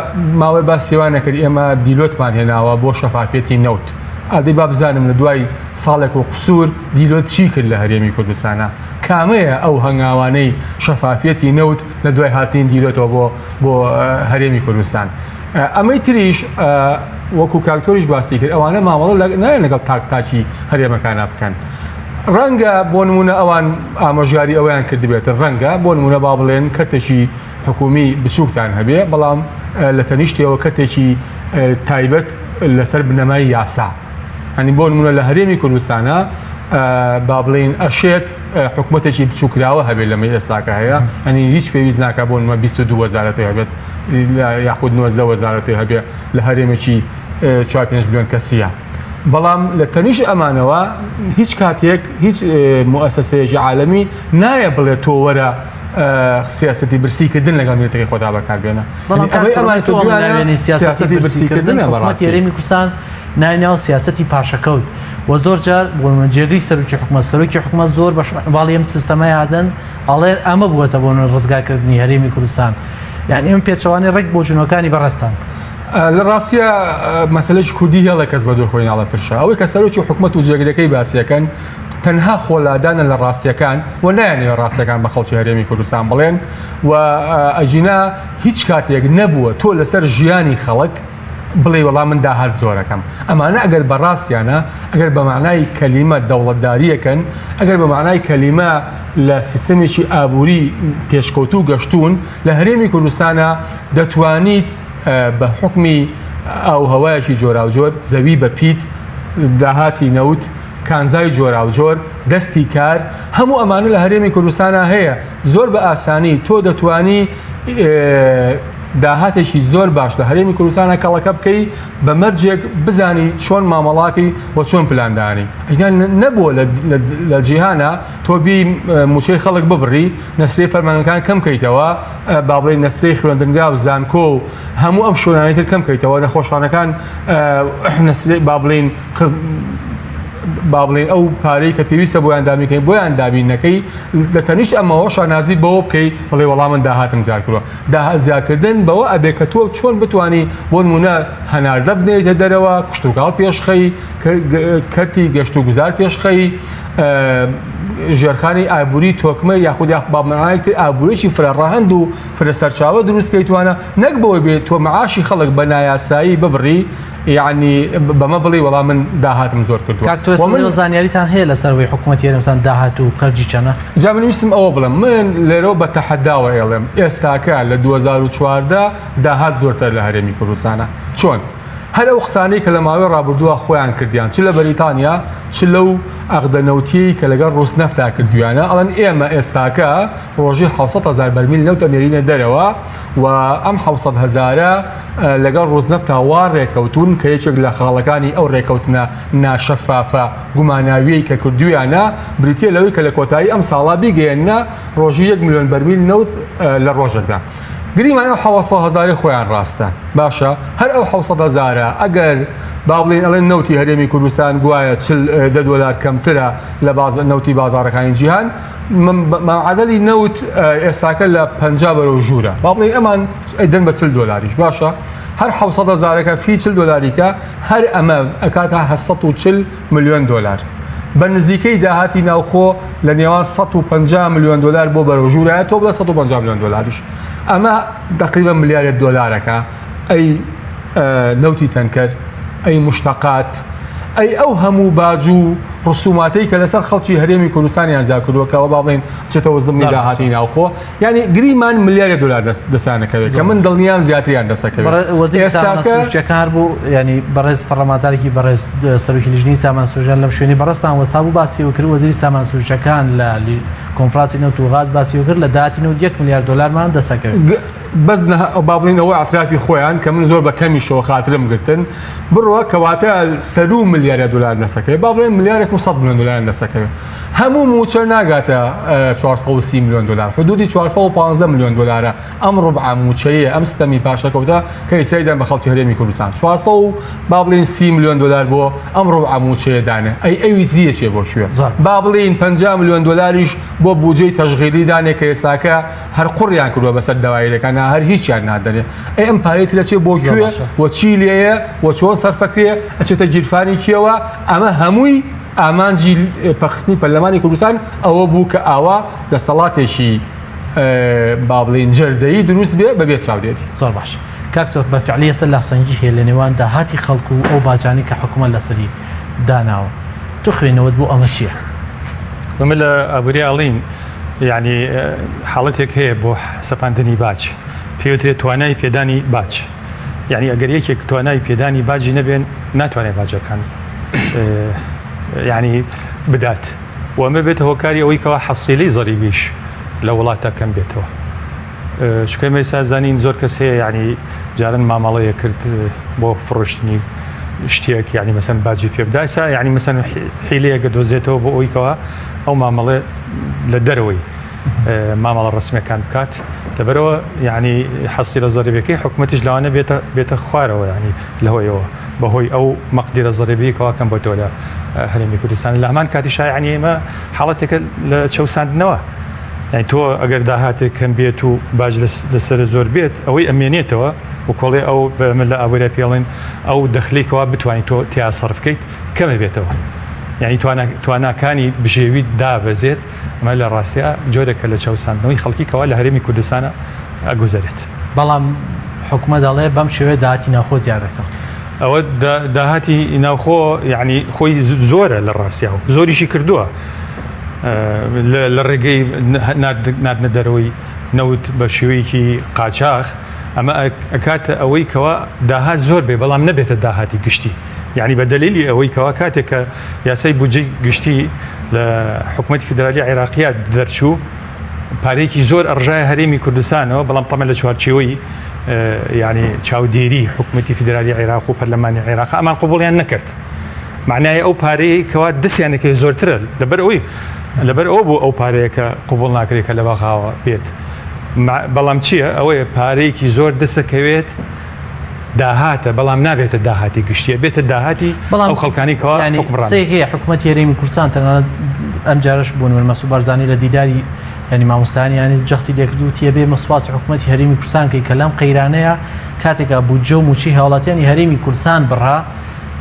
ماوەی باسی وا نەکرد ئێمە دیلۆتمان هێناوە بۆ شەفافیەتی نەوت. ئادەی با بزانم لە دوای ساڵێک و قسوور دیلۆت چی کرد لە هەرێمی کوردستانە کامەیە ئەو هەنگاوانەی شەفافیەتی نەوت لە دوای هاتنی دیلۆتەوە بۆ بۆ هەرێمی کوردستان ئەمەی تریش وەکو کاکتۆریش باسی کرد ئەوانە مامەڵە نایەن لەگەڵ تاک تاکی هەرێمەکانە بکەن. ڕەنگە بۆ نمونە ئەوان ئامۆژگاری ئەویان کردبێتن ڕەنگە بۆ نمونە با بڵێن کەرتێکی حکومی بچووکتان هەبێ بەڵام لە تەنیشتەوە کەرتێکی تایبەت لەسەر بنەمای یاسا هەنی بۆ نمونە لە هەرێمی کوردستانە با بڵێین ئەشێت حکوومەتێکی بچووکراوە هەبێت لەمەی ئێستاکە هەیە ئەنی هیچ پێویست ناکە بۆ نمە 22 وەزارەتی هەبێت یاخود 19 وەزارەتی هەبێ لە هەرێمێکی 4 5 میلیۆن کەسیە بەڵام لە تەنیش ئەمانەوە هیچ کاتێک هیچ موسسەیەکی عالمی نایە بڵێ تۆ وەرە سیاستی برسیکردن لەگەڵ میلەتەکەی خۆتا بەکاربێنە بەڵام ئەمانە تۆ سیاستی برسیکردن بەڕاستی هەرێمی کوردستان ناوی ناوە سیاسەتی پاشەکەوت و زۆر جار بۆ نمونە جێگری سەرۆکی حکومەت سەرۆکی حکومەت زۆر بە باڵی ئەم سیستەمە یادن ئەڵێن ئەمە بووەتە بۆ نمونە ڕزگارکردنی هەرێمی کوردستان یعنی ئەم پێچەوانەی ڕێک بۆچوونەکانی بەڕێزتان. لە ڕاستیا مەسەلەی کوردی هێڵێ کەس بە دوای خۆی ناڵێ ترشە ئەوەی کە سەرۆکی حکومەت و جێگرەکەی باسیەکەن تەنها خۆلادانە لە ڕاستیەکان و نایانەوێ ڕاستەکان بە خەڵکی هەرێمی کوردستان بڵێن و ئەگینا هیچ کاتێک نەبووە تۆ لەسەر ژیانی خەڵک بڵێی وەڵا من داهات زۆرەکەم ئەمانە ئەگەر بەڕاستیانە ئەگەر بە معنای کەلیمە دەوڵەتداریەکەن ئەگەر بە معنای کەلیمە لە سیستەمێکی ئابووری پێشکەوتوو گەشتون لە هەرێمی کوردستانە دەتوانیت بە حکمی ئاوهەوایەکی جۆراوجۆر زەوی بە پیت داهاتی نەوت کانزای جۆراوجۆر دەستی کار هەموو ئەمانە لە هەرێمی کوردستانە هەیە زۆر بە ئاسانی تۆ دەتوانی داهاتێکی زۆر باش لە هەرێمی کوردستانە کەڵەکە بکەی بە مەرجێک بزانی چۆن مامەڵاکەی و چۆن پلاندانی ئەگەر نەبووە لە جیهانە تۆ بی موچەی خەڵک ببڕی نەسرەی فەرمانگەکان کەم کەیتەوە با بڵێ نەسرەی خوێندنگا و زانکۆ و هەموو ئەم شوێنانەی تر کەم کەیتەوە نەخۆشخانەکان نەسرەی با بڵێین با بڵێن ئەو پارەی کە پێویستە بۆیان دابینکەین بۆیان دابین نەکەی لە تەنیشت ئەمەوە شانازی بەوە بکەی بڵێ وەڵام من داهاتم زیاد کردووە داهات زیادکردن بەوە ئەبێ کە تۆ چۆن بتانی بۆ نمونە هەناردە بنێیتە دەرەوە کشتوکاڵ پێشخەی کەرتی گەشت و گوزار پێشخەی ژێرخانی ئابووری تۆکمە یاخود یاخ بابمەعایەکی ئابووریی فرە ڕەهەند و فرە سەرچاوە دروستکەیتوانە نەک بەوەی بێت تۆ معاشی خەڵک بە نایاسایی ببڕی یەعنی بەمە بڵێی وەڵا من داهاتم زۆر کردووە. کاک تۆ ئێستا زۆر زانیاریتان هەیە لەسەر ئەوەی حکوومەتی هەرێمستان داهات و خەرجی چەنە؟ جا من ویستم ئەوە بڵێم من لێرەوە بە تەحەداوە ئێڵێم ئێستاکە لە 2014 داهات زۆرتر لە هەرێمی کوردستانە چۆن؟ هەر ئەو قسانەی کە لە ماوەی ڕابردووە خۆیان کردیان چ لە بەریتانیا چ لەو عەقدە نەوتیەی کە لەگەڵ ڕوسنەفتا کردویانە ئەڵێن ئێمە ئێستاکە ڕۆژی 600 هەزار بەرمیل نەوت ئەنێرینە دەرەوە و ئەم 600 هەزارە لەگەڵ ڕوزنەفتا وا ڕێکەوتوون کە یەکێک لە خاڵەکانی ئەو ڕێکەوتنە ناشەفافە گوماناویەی کە کردوویانە بریتیە لەوەی کە لە کۆتایی ئەم ساڵا بیگەیەننە ڕۆژی یەک ملیۆن بەرمیل نەوت لە ڕۆژێکدا. گریمان ئەو حەوەسەد هەزارەی خۆیان ڕاستە باشە هەر ئەو حەوسەد هەزارە ئەگەر با بڵێین ئەڵێن نەوتی هەرێمی کوردستان گوایە چل دە دۆلار کەمترە لە باز نەوتی بازاڕەکانی جیهان مەعادەلی نەوت ئێستاکە لە 50 بەرەو ژوورە با بڵێین ئەمان ئەیدەن بە 40 دۆلاریش باشە هەر 600 هەزارەکە فی 40 دۆلاریکە هەر ئەمە ئەکاتە 840 ملیۆن دۆلار بە نزیکەی داهاتی ناوخۆ لە نێوان 150 ملیۆن دۆلار بۆ بەرەو ژوورایە تۆ بڵێ 150 ملیۆن دۆلاریش ئەمە تقریبا ملیارێک دۆلارەکە ئەی نەوتی تەنکەر ئەی مشتەقات ئەی ئەو هەموو باج و ڕسوماتەی کە لەسەر خەڵکی هەرێمی کوردستانیان زیاد کردووە کە با بڵێن چێتەوە زمنی داهاتی ناوخۆ یعنی گریمان ملیارێ دلار دەستانەکەوێت کە من دڵنیام زیاتریان دەستەکەوێت وەزیری سامان سروشتیەکان بوو ینی بەڕێز پەرلەمانتارێکی بەڕێز سەرۆکی لیژنەی سامان سروشتیان لەم شوێنی بەڕێزتان وەستا بوو باسی ئەوە کرد وەزیری سامان سروشتیەکان لە کۆنفرانسی نەوت و غاز باسی ئەوە کرد لە داهاتی نەوت یەک ملیار دۆلارمان دەستەکەوێت. بەس با بڵێین ئەوە ئەترافی خۆیان کە من زۆر بە کەمیشەوە خاترم گرتن بڕوە کەواتە سەرو ملیارە دلار نەسەکەی با بڵێن ملیارێک. ملیارێک و 100 ملیۆن دلاریان دەسەکەوێ. هەموو مووچە ناگاتە 430 ملیۆن دلار، حدودی 415 ملیۆن دلارە ئەم ڕوبعە مووچەیە، ئەم ستەمی پاشەکەوتە کە ئیسرائیل دان بە خەڵکی هەرێمی کوردستان 400 و با بڵێین 30 ملیۆن دلار بۆ ئەم ڕوبعە مووچەیە دانێ. ئەی ئەوی تریە چێ بۆ کوێ؟ با بڵێین 50 ملیۆن دلاریش بۆ بودجەی تەشغیلی دانێ کە ئێستاکە هەر قوڕیان کردووە بەسەر دەوایرەکانا هەر هیچیان نادەنێ. ئەی ئەم پارەی ترە چێ بۆ کوێ و چی لێیە و چۆن سەرفەکرێ ئەچێتە گیرفانی کێوە؟ ئەمە هەمووی ئامانجی پەخستنی پەرلەمانی کوردستان ئەوە بوو کە ئاوا دەسەڵاتێکی با بڵێین جەردەیی دروست بێ بەبێ چاودێری. زۆر باش کاک تۆف بە فعلی ئێستا لاسەنگی هەیە لە نێوان داهاتی خەڵک و ئەو باجانەی کە حکومەت لەسەری داناوە تۆ خوێندنەوەت بۆ ئەمە چییە؟ ئەمە لە ئابووری ئاڵین یعنی حاڵەتێک هەیە بۆ سەپاندنی باج پێوترێت توانای پێدانی باج یعنی ئەگەر یەکێک توانای پێدانی باجی نەبێن ناتوانێت باجەکان یعنی بدات و ئەمە بێتە هۆکاری ئەوەی کەوا حەسیلەی زەریبیش لە وڵاتە کەم بێتەوە چونکە ئێمە ئێستا زانین زۆر کەس هەیە یعنی جارن مامەڵەیە کرد بۆ فڕۆشتنی شتێک یعنی مەسەن باجی پێ بدا ئێستا یعنی مەسەن حیلەیەکە دۆزێتەوە بۆ ئەوەی کەوا ئەو مامەڵێ لە دەرەوەی مامەڵە ڕسمیەکان بکات لەبەرەوە یعنی حەسیلە زەریبەکەی حکوومەتیش لەوانە بێتە بێتە خوارەوە ینی لەهۆیەوە بەهۆی ئەو مەقدیرە زەریبی کەوا کەم بۆتەوە لە هەرێمی کوردستان لە هەمان کاتیشا یعنی ئێمە حاڵەتێکە لە چەوساندنەوە یانی تۆ ئەگەر داهاتێک کەم بێت و باج لەسەر زۆر بێت ئەوەی ئەمێنێتەوە و کۆڵێ ئەو من لە ئابوورە پێڵێن ئەو دەخلی کەوا بتوانیت تۆ تیا سەرف بکەیت کەمە بێتەوە یعنی تواناکانی بژێوی دابەزێت ئەمە لە ڕاستیا جۆرێکە لە چەوساندنەوەی خەڵکی کەوا لە هەرێمی کوردستانە ئەگوزەرێت. بەڵام حکومەت دەڵێ بەم شێوەیە داهاتی ناوخۆ زیاد دەکەم. ئەوە داهاتی ناوخۆ یعنی خۆی زۆرە لە ڕاستیا و زۆریشی کردووە لە ڕێگەی ناردنە دەرەوەی نەوت بە شێوەیەکی قاچاخ ئەمە ئەکاتە ئەوەی کەوا داهات زۆر بێ بەڵام نەبێتە داهاتی گشتی یعنی بە دەلیلی ئەوەی کەوا کاتێک کە یاسای بودجەی گشتی لە حکوومەتی فیدرالی عێراقیە دەرچوو پارەیەکی زۆر ئەڕژایە هەرێمی کوردستانەوە بەڵام تەمە لە چوارچێوەی یعنی چاودێری حکوومەتی فیدرالی عێراق و پەرلەمانی عێراق ئەمان قوبڵیان نەکرد معنای ئەو پارەیە کەوا دەستیانەکەی زۆرترە لەبەر ئەوی لەبەر ئەو بوو ئەو پارەیە کە قوبڵ ناکرێت کە لە بەغاوە بێت بەڵام چییە ئەوەیە پارەیەکی زۆر دەسەکەوێت داهاتە بەڵام نابێتە داهاتی گشتیە بێتە داهاتی بەڵام ئەو خەڵکانی کەوا قسەی هەیە حکوومەت هەرێمی کوردستان تەنانەت ئەم جارش بوون من مەسوو بارزانی لە دیداری ینی مامۆستایان ینی جەختی لێکرد و تیە بێ مەسواسی حکوومەتی هەرێمی کوردستان کەی کە لەم قەیرانەیە کاتێکا بودجە و موچەی هاوڵاتیانی هەرێمی کوردستان بڕا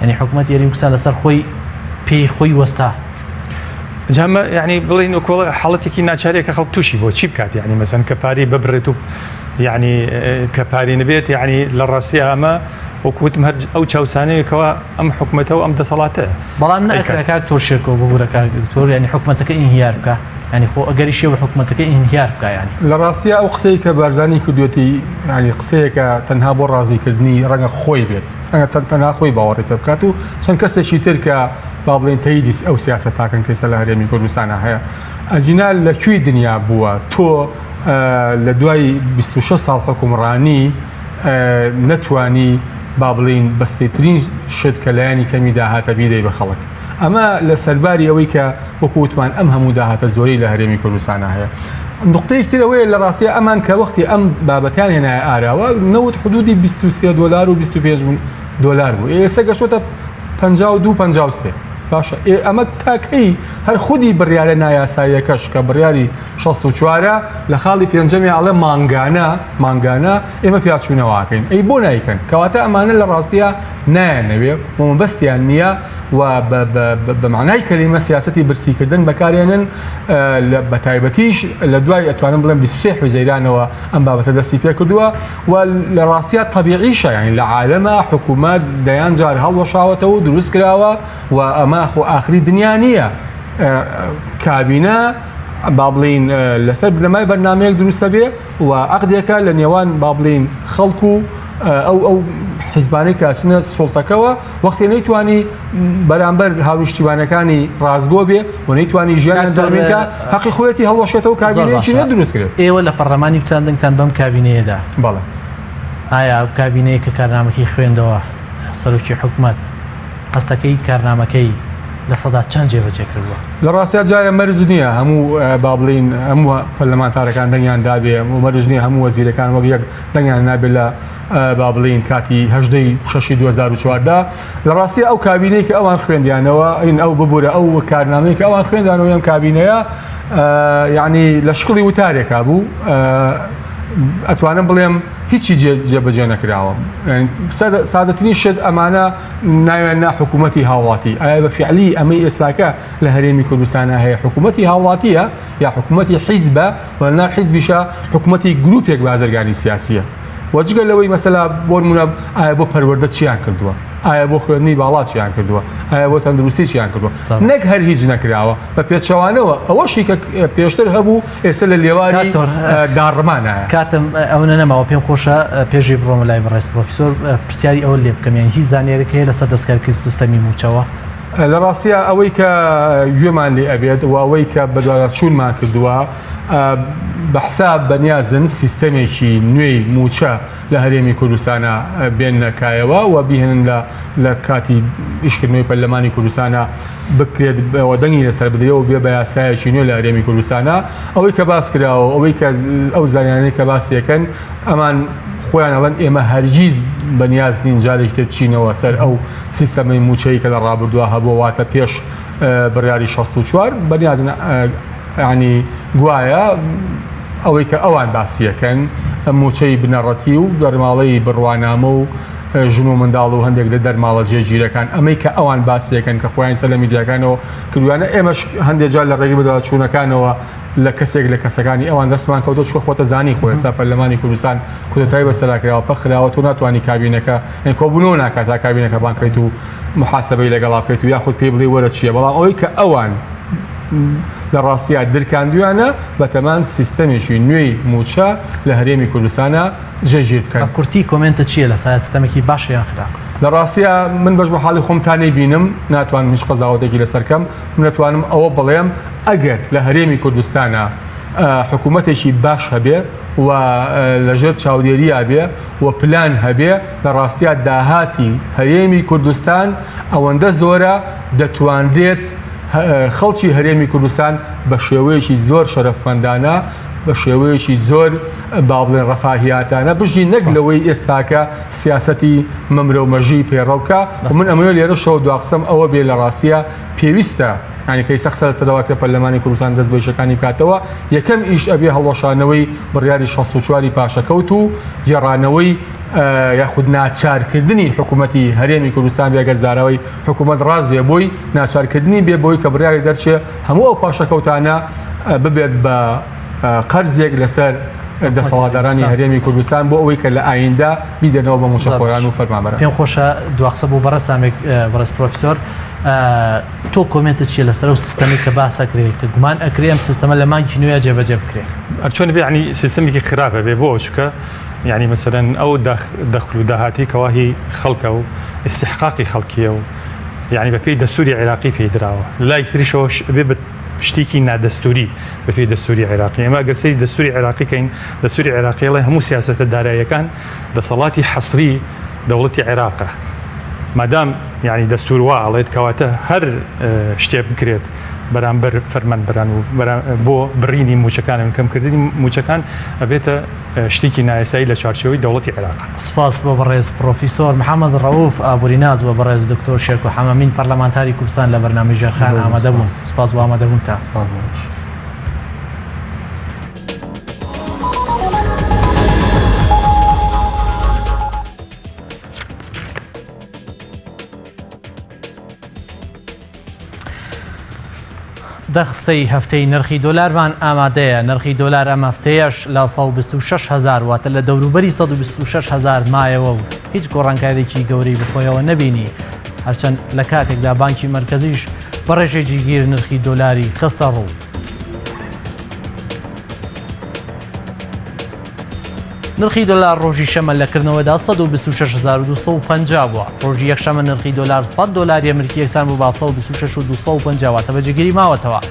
ینی حکوومەتی هەرێمی کوردستان لەسەر خۆی پێی خۆی وەستا. جامە یعنی بڵین و کۆڵ حاڵەتێکی ناچارەیە کە خەڵک تووشی بۆ چی بکات یعنی مەسەن کە پارەی ببرێت و یعنی کە پارەی نەبێت یعنی لە ڕاستی ئەمە وەکوتم هەر ئەو چاوسانەیەکەوە ئەم حکومەتە و ئەم دەسەڵاتە بەڵام ناکرێت کاک تۆر شێرکۆ ببورە کاک دکتۆر یعنی حکومەتەکە ئینهیار بکات یعنی خۆ ئەگەری شێوە حکومەتەکە ئینهیار بکە یعنی لە ڕاستیە ئەو قسەی کە بارزانی کردوێتی یعنی قسەیەکە تەنها بۆ ڕازیکردنی ڕەنگە خۆی بێت ڕەنگە تەنها خۆی باوەڕی پێ بکات و چەند کەسێکی تر کە با بڵێن تەیدی ئەو سیاسەتاکەن کە ئێستا لە هەرێمی کوردستانە هەیە ئەجینا لە کوێی دنیا بووە تۆ لە دوای 26 ساڵ حکومڕانی نەتوانی با بڵین بەستێترین شت کە لایەنی کەمی داهاتە بیدەی بە خەڵک ئەمە لە سەرباری ئەوەی کە وەکو وتمان ئەم هەموو داهاتە زۆری لە هەرێمی کوردستانە هەیە نقطەیەک تر ئەوەیە لە ڕاستیە ئەمان کە وەختی ئەم بابەتیان هێنایە ئاراوە نەوت حدودی 23 دلار و 25 دلار بوو ئێستا گەشتۆتە 52 53 باشە ئەمە تاکەی هەر خودی بڕیارە نایاساییەکەش کە بڕیاری 64 لە خاڵی پێنجەمی ئەڵێ مانگانە مانگانە ئێمە پیاچوونەوەکەین ئەی بۆ نایکەن کەواتە ئەمانە لە ڕاستیە نایانەوێ و مەبەستیان نییە و بە معنای کەلیمە سیاستی برسیکردن بەکارێنن بە تایبەتیش لە دوای ئەتوانم بڵێم 23 حوزەیرانەوە ئەم بابەتە دەستی پێ کردووە و لە ڕاستیا طبیعیشە یعنی لە عالەمە حکوومەت دەیان جار هەڵوەشاوەتەوە و دروست کراوە و ئەمە خۆ ئاخری دنیا نییە کابینە با بڵین لەسەر بنەمای بەرنمەیەک دروستە بێ و عقدێکە لە نێوان با بڵین خەڵک و ئەو ئەو حیزبانەی کە ئەچنە سوڵتەکەوە وەختێ نەیتوانی بەرامبەر هاونیشتیمانەکانی ڕاستگۆ بێ و نەیتوانی ژیانیان دابین کە حەقی خۆیەتی هەڵوەشێتەوە کابینەیەکی نوێ دروست کرێت. ئێوە لە پەڕلەمانی بچان دەنگتان بەم کابینەیە دا. بەڵێ. ئایا ئەو کابینەیە کە کارنامەکەی خوێندەوە سەرۆکی حکومەت هەستەکەی کارنامەکەی لە سەدا چەند جێبەجێ کردووە؟ لە ڕاستیا جارێ مەرج نییە هەموو با بڵێین هەموو پەرلەمانتارەکان دەنگیان دابێ و مەرج نییە هەموو وەزیرەکان وەک یەک دەنگیان نابێت لە با بڵێین کاتی هەژدەی شەشی 2014 لە ڕاستیا ئەو کابینەی کە ئەوان خوێندیانەوە این ئەو ببورە ئەو کارنامەی کە ئەوان خوێندانەوە ئەم کابینەیە یعنی لە شکڵی وتارێکا بوو ئەتوانم بڵێم هیچی جێبەجێ نەکراوە سادەترین شت ئەمانە ناویان نا حکوومەتی هاوڵاتی ئایا بە فعلی ئەمەی ئێستاکە لە هەرێمی کوردستانە هەیە حکوومەتی هاوڵاتیە یا حکوومەتی حیزبە و نا حیزبیشە حکوومەتی گروپێک بازرگانی سیاسیە وەجگە لەوەی مەسەلا بۆ نمونە ئایا بۆ پەروەردە چیان کردووە ئایا بۆ خوێندنی باڵا چیان کردووە ئایا بۆ تەندروستی چیان کردووە نەک هەر هیچ نەکراوە بە پێچەوانەوە ئەوەشی کە پێشتر هەبوو ئێستا لە لێواری داڕمانایە. کاتم ئەونە نەماوە پێم خۆشە پێشی بڕۆمە لای بەڕێز پرۆفیسۆر پرسیاری ئەوە لێ بکەم یان هیچ زانیارێک هەیە لەسەر دەستکاریکردنی سیستەمی مووچەوە؟ لە ڕاستیا ئەوەی کە گوێمان لێ ئەبێت و ئەوەی کە بەدواداچوونمان کردووە بە حساب بەنیازن سیستەمێکی نوێی مووچە لە هەرێمی کوردستانە بێننە کایەوە و بیهێنن لە لە کاتی ئیشکردنەوەی پەرلەمانی کوردستانە بکرێت و دەنگی لەسەر بدرێ و بێ بە یاسایەکی نوێ لە هەرێمی کوردستانە ئەوەی کە باس کراوە ئەوەی کە ئەو زانیانەی کە باسیەکەن ئەمان خۆیان ئەڵێن ئێمە هەرگیز بەنیاز نین جارێکی تر بچینەوە سەر ئەو سیستەمەی مووچەی کە لە ڕابردووە هەبووە واتە پێش بڕیاری 64 بەنیازن ینی گوایە ئەوەی کە ئەوان باسیەکەن مووچەی بنەڕەتی و دەرماڵەی بڕوانامە و ژن و منداڵ و هەندێک لە دەرماڵە جێگیرەکان ئەمەی کە ئەوان باسیەکەن کە خۆیان سەر لە میدیاکانەوە کردویانە ئێمەش هەندێک جار لە ڕێگەی بەدواداچوونەکانەوە لە کەسێک لە کەسەکانی ئەوان دەستمان کەوتۆ چکە خۆتە زانی خۆ ئێستا پەرلەمانی کوردستان کودەتای بەسەرا کراوە پەک خراوە تۆ ناتوانانی کابینەکە یان کۆبوونەوە ناکات تا کابینەکە بانگ کەیت و محاسبەی لەگەڵا بکەیت و یاخود پێی بڵێ وەرە چییە بەڵام ئەوەی کە ئەوان لە ڕاستیا درکاندویانە بەتەمان سیستەمێکی نوێی مووچە لە هەرێمی کوردستانە جێگیر بکەن. بە کورتی comment ت چییە لەسەر سیستەمێکی باشە یان خراپ؟ لە ڕاستیا من بەش بە حاڵی خۆم تا نەیبینم ناتوانم هیچ قەزاوەتێکی لەسەر کەم من ئەتوانم ئەوە بڵێم ئەگەر لە هەرێمی کوردستانا حکوومەتێکی باش هەبێ و لەژێر چاودێریا بێ و پلان هەبێ لە ڕاستیا داهاتی هەرێمی کوردستان ئەوەندە زۆرە دەتوانرێت خەڵکی هەرێمی کوردستان بە شێوەیەکی زۆر شەرەفمەندانە بە شێوەیەکی زۆر با بڵێن ڕەفاهیاتانە بژی نەک لەوەی ئێستاکە سیاسەتی مەمرە و مەژی پەیڕەو بکا و من ئەمەوێ لێرەشەوە دواقسەم ئەوە بێ لە ڕاستیا پێویستە یانی کە ئیستا قسە لەسەر ئەوە کرا پەرلەمانی کوردستان دەست بە ئیشەکانی بکاتەوە یەکەم ئیش ئەبێ هەڵوەشانەوەی بڕیاری 64 ی پاشەکەوت و گێڕانەوەی یاخود ناچارکردنی حکوومەتی هەرێمی کوردستان بێ گەر زاراوەی حکوومەت ڕاست بێ بۆی ناچارکردنی بێ بۆی کە بڕیاری دەرچێ هەموو ئەو پاشەکەوتانە ببێت بە قەرزێک لەسەر دەسەڵاتدارانی هەرێمی کوردستان بۆ ئەوەی کە لە ئایندە بیدەنەوە بە مووچەخۆران و فەرمانبەران. پێم خۆشە دواقسە بۆ بەڕێز سامێک بەڕێز پرۆفیسۆر تۆ comment ت چیە لەسەر ئەو سیستەمی کە باس ئەکرێ کە گومان ئەکرێ ئەم سیستەمە لە مانگی نوێ جێبەجێ بکرێ؟ هەرچۆن بێ یعنی سیستەمێکی خراپە بێ بۆ چونکە یعنی مەسەلەن ئەو دەخل و داهاتی کەواهی خەڵکە و ئیستحقاقی خەڵکیە و یعنی بەپێی دەستوری عێراقی پێی دراوە لەلایەکی تریشەوە ئەبێ بە شتێکی نادەستوری بەپێی دەستوری عێراقی ئێمە ئەگەر سەیری دەستوری عێراقی کەین دەستوری عێراقی ئەڵێ هەموو سیاسەتە داراییەکان دەسەڵاتی حەسری دەوڵەتی عێراقە مادام یعنی دەستور وا ئەڵێت کەواتە هەر شتێک بکرێت بەرامبەر فەرمانبەران و بۆ بڕینی موچەکان و کەمکردنی موچەکان ئەبێتە شتێکی نایاسایی لە چوارچێوەی دەوڵەتی عێراق. سپاس بۆ بەڕێز پڕۆفیسۆر محەمەد ڕەئوف ئابووریناس و بەڕێز دکتۆر شێرکۆ حەمەمین پەرلەمانتاری کوردستان لە بەرنامەی ژێرخان ئامادە بوون. سپاس بۆ ئامادەبوونتان. سپاس بۆ ئێوەش. دەرخستەی هەفتەی نرخی دۆلارمان ئامادەیە، نرخی دۆلار ئەم هەفتەیەش لە 126 هەزار واتە لە دەوروبەری 126 هەزار مایەوە و هیچ گۆڕانکاریی گەورەی بەخۆیەوە نەبینی، هەرچەند لە کاتێکدا بانکی مەرکەزیش بە ڕێژەی جێگیر نرخی دۆلاری خستە ڕوو. نرخی دۆلار ڕۆژی شەمە لە کردنەوەدا 126250 بووە ڕۆژی یەکشەمە نرخی دۆلار 100 دۆلاری ئەمریکی یەکسان بوو بە 126250 واتە بە جێگیری ماوەتەوە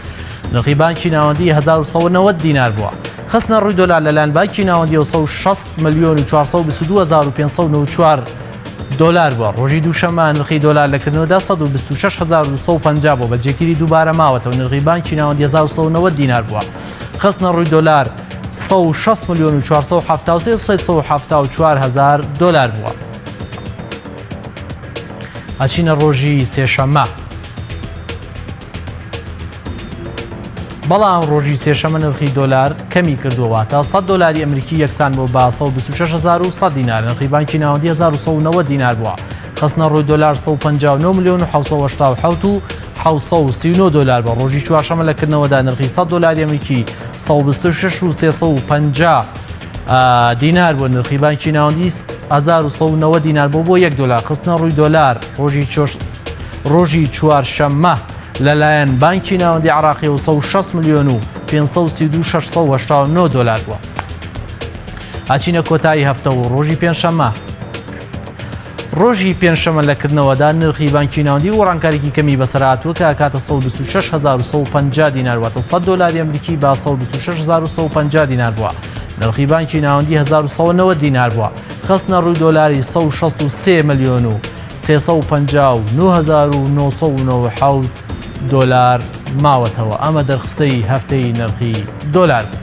نرخی بانکی ناوەندی 1990 دینار بووە خستنە ڕووی دۆلار لەلایەن بانکی ناوەندی 160 ملیۆن و 422 594. دۆلار بووە. ڕۆژی دووشەممە نرخی دۆلار لە کردنەوەدا 126250 بووە، بە جێگیری دووبارە ماوەتەوە. نرخی بانکی ناوەندی 1190 دینار بووە. خستنە ڕووی دۆلار 160 ملیۆن و 473 374 هەزار دۆلار بووە. ئەچینە ڕۆژی سێشەممە. بەڵام ڕۆژی سێشەمە نرخی دۆلار کەمی کردووە واتە 100 دۆلاری ئەمریکی یەکسان بۆ بە 126100 دینار نرخی بانکی ناوەندی 1190 دینار بووە خستنە ڕووی دۆلار 159 میلیۆن و 787 و 739 دۆلار بە ڕۆژی چوارشەمە لە کردنەوەدا نرخی 100 دۆلاری ئەمریکی 126 و 350 دینار بۆ نرخی بانکی ناوەندی 1190 دینار بۆ بۆ 1 دۆلار خستنە ڕووی دۆلار ڕۆژی ڕۆژی چوارشەممە لەلایەن بانکی ناوەندی عراقی 160 ملیۆن و 532 689 دۆلار بووە. ئەچینە کۆتایی هەفتە و ڕۆژی پێنجشەممە. ڕۆژی پێنجشەمە لە کردنەوەدا نرخی بانکی ناوەندی گۆڕانکاریکی کەمی بەسەرهاتووە کە ئەکاتە 126150 دینار واتە 100 دۆلاری ئەمریکی بە 126150 دینار بووە نرخی بانکی ناوەندی 1190 دینار بووە خستنە ڕووی دۆلاری 163 ملیۆن و 359997 دۆلار ماوەتەوە ئەمە دەرخستەی هەفتەی نرخی دۆلار بوو.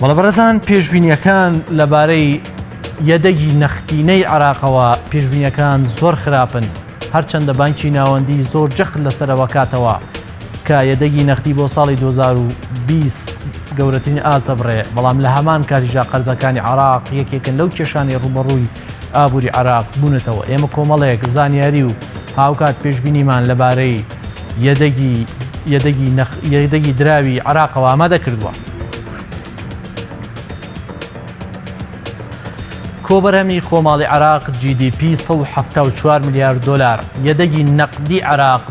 بەڵێ بەڕێزان پێشبینیەکان لەبارەی یەدەگی نەختینەی عراقەوە پێشبینیەکان زۆر خراپن هەرچەندە بانکی ناوەندی زۆر جەخت لەسەرەوە کاتەوە کە یەدەگی نەختی بۆ ساڵی 2020 گەورەترین ئاست دەبڕێ بەڵام لە هەمان کاتیشدا قەرزەکانی عراق یەکێکن لەو کێشانەی ڕوبەڕووی ئابووری عراق بوونەتەوە ئێمە کۆمەڵێک زانیاری و هاوکات پێشبینیمان لەبارەی یەدەگی یەدەگی نەخ یەدەگی دراوی عراقەوە ئامادە کردووە. کۆبەرهەمی خۆماڵی عراق GDP 174 ملیار دلار یەدەگی نەقدی عراق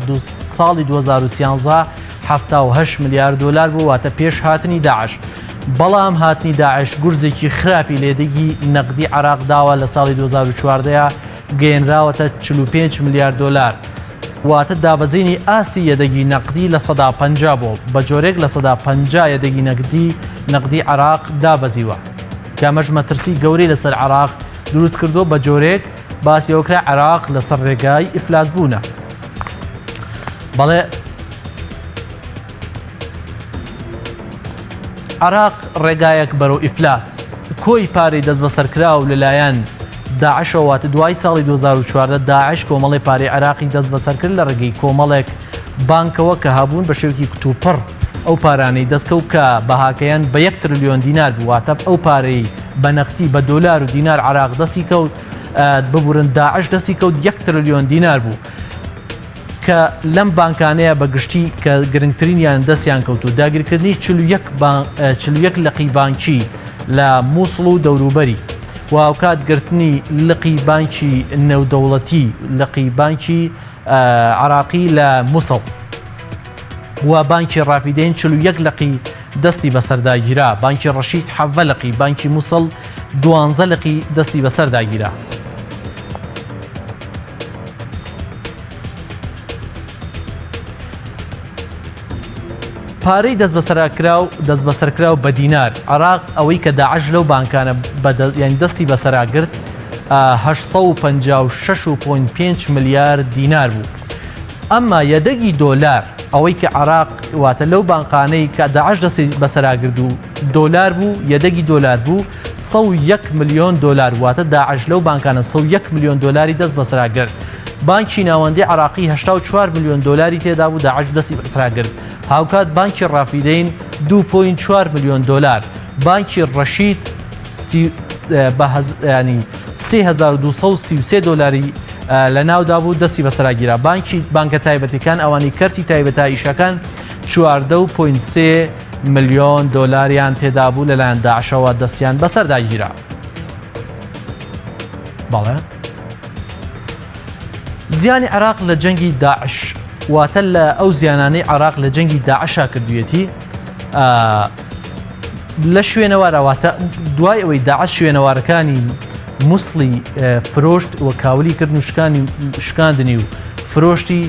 ساڵی 2013 78 ملیار دلار بوو واتە پێش هاتنی داعش. بەڵام هاتنی داعش گورزێکی خراپی لە یەدەگی نەقدی عراق داوە لە ساڵی 2014 گەیەنراوەتە 45 ملیار دۆلار واتە دابەزینی ئاستی یەدەگی نەقدی 50% بۆ بە جۆرێک 50% یەدەگی نەقدی نەقدی عراق دابەزیوە کە ئەمەش مەترسی گەورەی لەسەر عراق دروست کردووە بە جۆرێک باسی ئەوە کرا عراق لەسەر ڕێگای ئیفلاس بوونە بەڵێ عراق ڕێگایەک بەرەو ئیفلاس کۆی پارەی دەستبەسەرکراو لەلایەن داعشەوە واتە دوای ساڵی 2014 داعش کۆمەڵی پارەی عراقی دەستبەسەر کرد لە ڕێگەی کۆمەڵێک بانکەوە کە هەبوون بە شێوکی کتوپڕ ئەو پارانەی دەستکەوت کە بەهاکەیان بە یەک ترلیۆن دینار بوو واتە ئەو پارەی بە نەختی بە دۆلار و دینار عراق دەستی کەوت ببورن داعش دەستی کەوت یەک ترلیۆن دینار بوو. کە لەم بانکانەیە بە گشتی کە گرنگترینیان دەستیان کەوتوو داگیرکردنی 41 لقی بانکی لە مووسڵ و دەوروبەری و هاوکات گرتنی لقی بانکی نێودەوڵەتی لقی بانکی عراقی لە مووسڵ و بانکی ڕافیدەین 41 لقی دەستی بەسەردا گیرا بانکی ڕەشید حەڤە لقی بانکی مووسڵ دوانزە لقی دەستی بەسەردا گیرا. پارەی دەستبەسەراکراو دەستبەسەرکراو بە دینار عراق ئەوەی کە داعش لەو بانکانە یعنی دەستی بەسەرا گرت 856.5 ملیار دینار بوو. ئەمما یەدەگی دۆلار ئەوەی کە عراق واتە لەو بانقانەی کە داعش دەستی بەسەراگرد و دۆلار بوو یەدەگی دۆلار بوو 101 ملیۆن دۆلار واتە داعش لەو بانکانە 101 ملیۆن دۆلاری دەست بەسەرا گرت. بانکی ناوەندی عراقی 84 ملیۆن دۆلاری تێدا بوو داعش دەستی بەسەرا گرت. هاوکات بانکی ڕافیدەین 2.4 ملیۆن دۆلار، بانکی ڕەشید ینی 3233 دۆلاری لە ناودا بوو دەستی بەسەرا گیرا. بانکی بانکە تایبەتەکان ئەوانی کەرتی تایبەتە ئیشەکان 14.3 ملیۆن دۆلاریان تێدابوو لەلایەن داعشەوە دەستیان بەسەردا گیرا. بەڵێ زیانی عێراق لە جەنگی داعش واتە لە ئەو زیانانەی عێراق لە جەنگی داعشا کردویەتی لە شوێنەوارە واتە دوای ئەوەی داعش شوێنەوارەکانی موسڵی فرۆشت و کاولی کردن و شکانی شکاندنی و فرۆشتی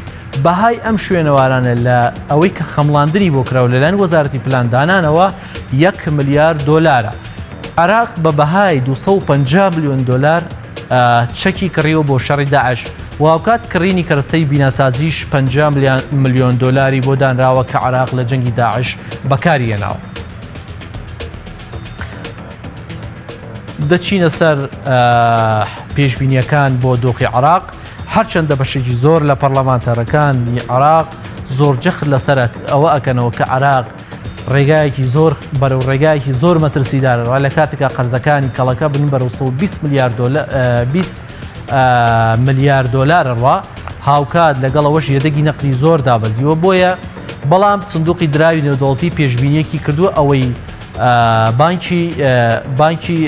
بەهای ئەم شوێنەوارانە لە ئەوەی کە خەمڵاندنی بۆ کراوە لەلایەن وەزارەتی پلاندانانەوە یەک ملیار دۆلارە. عێراق بە بەهای 250 ملیۆن دۆلار چەکی کڕیوە بۆ شەڕی داعش و هاوکات کڕینی کەرەستەی بیناسازیش 50 ملیۆن دۆلاری بۆ دانراوە کە عێراق لە جەنگی داعش بەکاری هێناوە. دەچینە سەر پێشبینیەکان بۆ دۆخی عراق هەرچەندە بەشێکی زۆر لە پەرلەمانتارەکانی عراق زۆر جەخت لەسەر ئەوە ئەکەنەوە کە عراق ڕێگایەکی زۆر بەرەو ڕێگایەکی زۆر مەترسیدارە ڕا لە کاتێکا قەرزەکانی کەڵەکە بن بەرەو 120 ملیار دۆلار 20 ملیار دۆلار ڕوا هاوکات لەگەڵ ئەوەش یەدەگی نەقدی زۆر دابەزیوە بۆیە بەڵام سندوقی دراوی نێودەوڵەتی پێشبینیەکی کردووە ئەوەی بانکی بانکی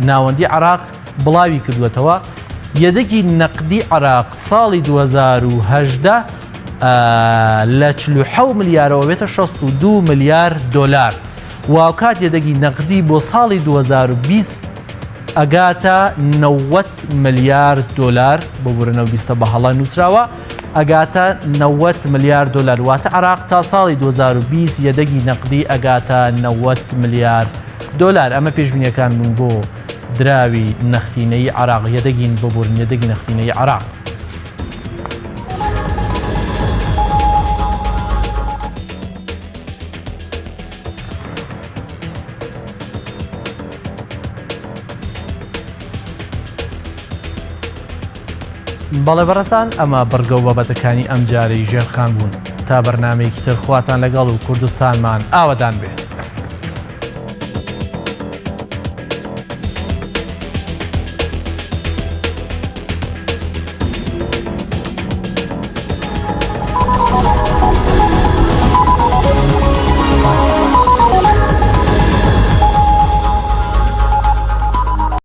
ناوەندی عراق بڵاوی کردووەتەوە یەدەگی نەقدی عراق ساڵی 2010 لە 47 ملیارەوە بێتە 62 ملیار دۆلار واوکات یەدەگی نەقدی بۆ ساڵی 2020 ئەگاتە 90 ملیار دۆلار ببورنەوە بیستە بە هەڵە نووسراوە ئەگاتە 90 ملیار دۆلار واتە عراق تا ساڵی 2020 یەدەگی نەقدی ئەگاتە 90 ملیار دۆلار ئەمە پێشبینیەکان بوون بۆ دراوی نەختینەی عراق یەدەگین ببورن یەدەگی نەختینەی عراق. بەڵێ بەڕێزان ئەمە بڕگە و بابەتەکانی ئەمجارەی ژێرخان بوون تا بەرنمەیەکی تر خواتان لەگەڵ و کوردستانمان ئاوەدان بێ.